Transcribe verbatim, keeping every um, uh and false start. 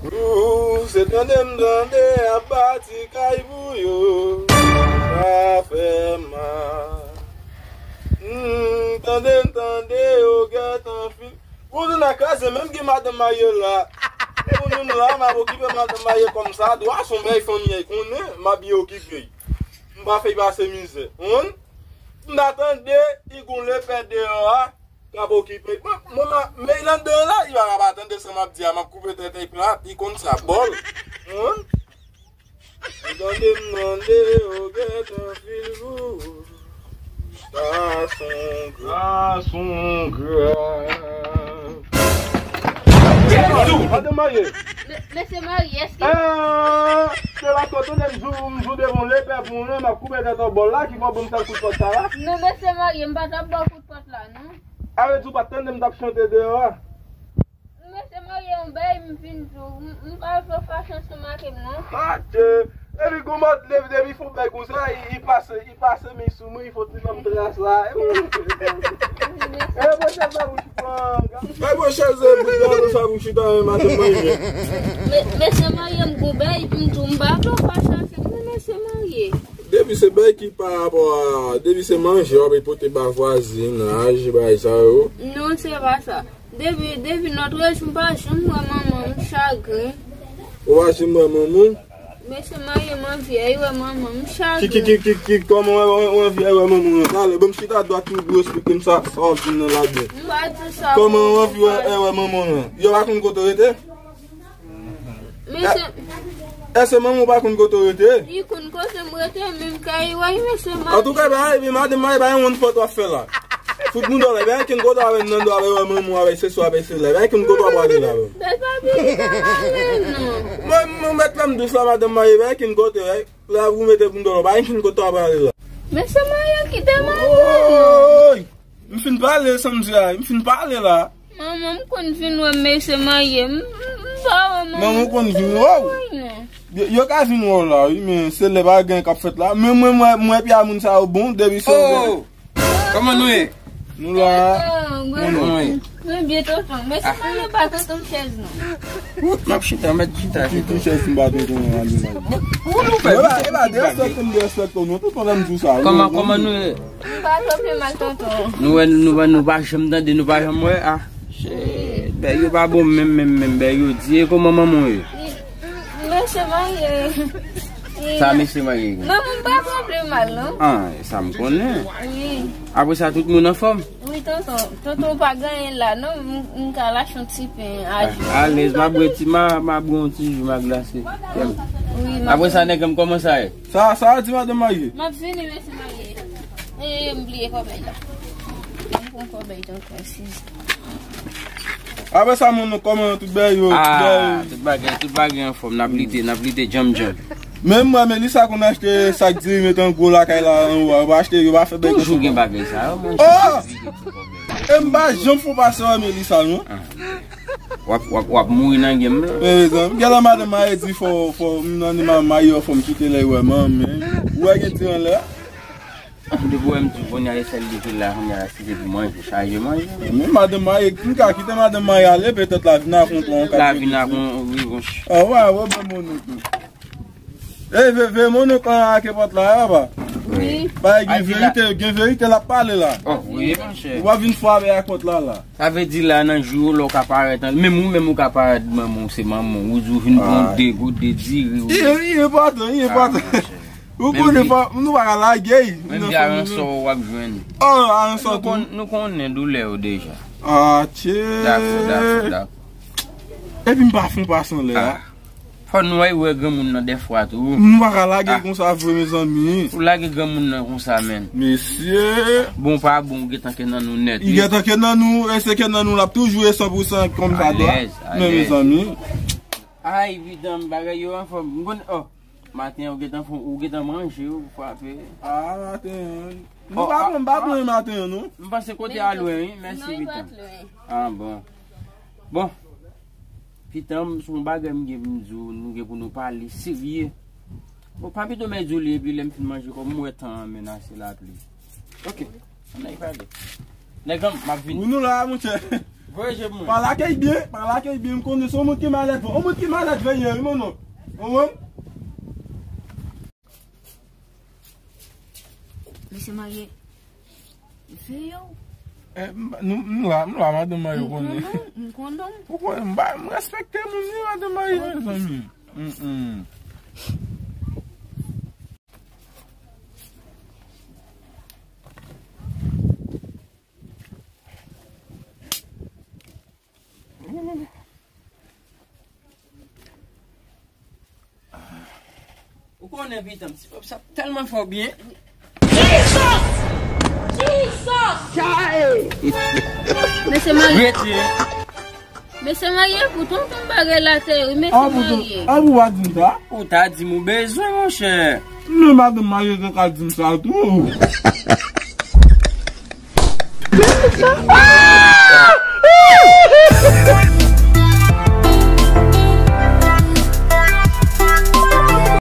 Ou se tande m tande ap bati kay pou yo. Sa fè mal. M tande m tande yo gentan fin. Konnen nan kraze menm gen madanm marye la. Konnen m la, m ap okipe madanm marye kòmsadwa, se yon bèy fanmi a konnen, m ap byen okipe. M pa fè pase mizè. Konprann? M ta tande, li gon lepè deyò a, k ap okipe. Mwen, mwen, ma, men nan deyò la, li pa ka pa tande sa m ap di a, m ap koupe tèt li plat, li konn sa, bòl. Konprann? Tande m tande yo gentan fin pou ou. Sa son grav. Sa son grav. Madanm marye. Me-, mesye marye, èske... Ah, se la kote m jou, m jou devan lepè pou mwen, m ap koupe tèt an bòl la, ki fè w ban m sèl kout pòt sa la. Non, mesye marye, m pa t ap ba w kout pòt la, non. A vle di w pa t tande m t ap chante deyò a? Mesye marye, yon bèy m vin di w. M, m pa vle w fache ansanm ak m, non. Adye! Epi gon mòd, depi, depi fon bèy konsa, li, li pase, li pase men sou mwen, li fè ti fanm tras la. E mwen chèz la pou chita. Bay mwen chèz, bout gado sa pou chita, men madanm marye. Me-, mesye marye, m gon bèy, m di w, m pa vle w fache ansanm, non, mesye marye. Depi se bèy ki pa rapò a, depi se manje w ap pote ba vwazinaj, bagay sa yo. Non, se pa sa. Depi, depi lòt jou m pa janm wè manman m, m chagren. Ou pa janm wè manman w? Mesye marye, m anvi al wè manman m, m chagren. Ki, ki, ki, ki, ki, kòman w, w, w anvi al wè manman w? Talè, ban m chita dwat pou ou esplike m sa, sa w ap di m nan ladan. M pa di sa. Kòman w anvi wè, al wè manman w? Yo pa konn kote w rete? Mesye... Èske manman w pa konn kote w rete? Li konn kote m rete, menm kay, wi, mesye marye. Antouka, bay, men madanm marye, bay yon fòt w ap fè la. Fout moun dòlè, bay kenn kote w avè nan dòlè, wè manman w avè se swa avè se la. Bay kenn kote w ap ale la. Bèl papi, li ka ale, non. Mwen, mwen mèt fè m dous la, madanm marye, bay kenn kote, bay. La, ou mete moun dòlè, bay kenn kote w ap ale la. Mesye marye, kite m ale. Oy! M fin pale, sa m di a, m fin pale la. Manman m konn vin wè m, mesye marye. M, m, m pa wè manman m. Manman w konn vin wè w? Yo, yo ka vin wè w la, wi, men se lè pa gen k ap fèt la. Men mwen, mwen, mwen, pye a moun sa yo bon, depi se... Oh! Kòman nou ye? Nou la. Tonton, mwen, mwen byen, tonton. Mesye marye pa tonton m chèz, non. M ap chita, m mèt chita. Ki, ki chèz m pa tonton an, nou la. Ou nou fè. E pa, e pa derespekte m derespekte w, non, tonton, lè m di w sa, wi. Kòman, kòman nou ye? M pa twò pi mal, tonton. Nou wè, nou wè, nou pa janm tande, nou pa janm wè, ah. Shit, bèy yo pa bon menm, menm, menm, bèy yo di, e kòman manman w ye? Mesye marye. Sa mesye marye gen? Manman m pa twò pi mal, non. Ah, sa m konnen. Wi. Apre sa, tout moun anfòm? Wi, tonton. Tonton pa gen anyen la, non. M, m ka lache yon ti pen a jou. Alèz, m ap bwè ti, m a, m ap bwè yon ti ji, m a glase. Wi, m ap... Apre sa, nèg m, kòman sa ye? Sa, sa di madanm marye? M ap vini, mesye marye. E, m bliye kòbèy la. M pran kòbèy tonton, eskize. Apre sa, moun, kòman tout bagay yo? Ah, tout bagay, tout bagay anfòm. N ap lite, n ap lite, djanm, djanm. Menm mwen, Melissa konn achte sak diri, mete an gwo lakay la, anwo, yo pa achte, yo pa fè bagay. Toujou gen bagay sa yo, monchè. Oh! E m pa janm fè w pase wè Melissa, non. Ah. W ap, w ap, w ap mouri nan game la. Men, mezanmi, gen lè madanm marye di fò, fò, m nan ni madanm marye, fò m kite lè wè manman. Ou wè gen ti anlè? Depi w wè m di w kounye a, e sèl li ki la, kounye a, si se pou manje, chaje manje. Men madanm marye, m ka kite madanm marye ale, petèt la vin ak yon, yon... La vin ak yon, wi, bon. Ah, wè, wè, bon, bon, non. E, ve, ve, mononk lan ake pòt la, a, papa. Wi. Bay, gen verite, gen verite l ap pale la. Oh, wi, monchè. Ou pa vin fwape ak pòt la, la. Sa vle di la, nan jou yo, lè w ka parèt, menm ou, menm ou ka parèt, manman w, se manman w. Ou di w vin pran de goud, de diri, ou... Li, li enpòtan, li enpòtan. Ou konnen, fò nou pa ka lage, menm de aransò w ap jwenn. Oh, aransò tou. Nou konnen doulè yo deja. Ah, tchè. Dakò, dakò, dakò. Epi m pa fon pase anlè a. Fò nou al wè granmoun nan dèfwa tou. Nou pa ka lage konsa vre, mezanmi. Ou lage granmoun nan konsa, menn. Mesye. Bon pa bon, ou gentan ke nan nou nèt, wi. Li gentan ke nan nou, e se ke nan nou l ap toujou ye san pou san kòm sa dwa. Alèz, alèz. Men, mezanmi. Ay, Vidan, bagay yo anfòm. M konn, oh, maten an, ou gentan fon, ou gentan manje, ou frape. Ah, maten an. Nou pa pran, m pa pran maten an, non. M panse kote a lwen, wi. Mèsi, Vidan. Ah, bon. Bon. Pitan, m, se yon bagay m gen pou m di w, nou gen pou nou pale serye. Bon, pa pito mèt di w li, epi lè m fin manje kòb, m wè tan an menase lapli. Ok, ann al pale. Nèg an, m ap vini. Wi, nou la, monchè. Voye je pou mwen. Pale ak li byen, pale ak li byen, m konnen se yon moun ki malad, yon moun ki malad vre ye, wi, mon onk. Ou konprann? Mesye marye, veye w. Eh, m, nou, m la, m la, madanm marye, ou konnen. M konnen, m konnen. Ou konnen, m ba, m respekte moun, wi, madanm marye, mezanmi. Mm, mm. Ou konnen, pitanm, ti pòp sa tèlman fè w byen. Jesus! Jesus! Mesye marye. Rete. Mesye marye, pou tonton bagay la te, wi, mesye marye. An pou pa di m sa? Ou ta di m ou bezwen, monchè. Men madanm marye te ka di m sa tou.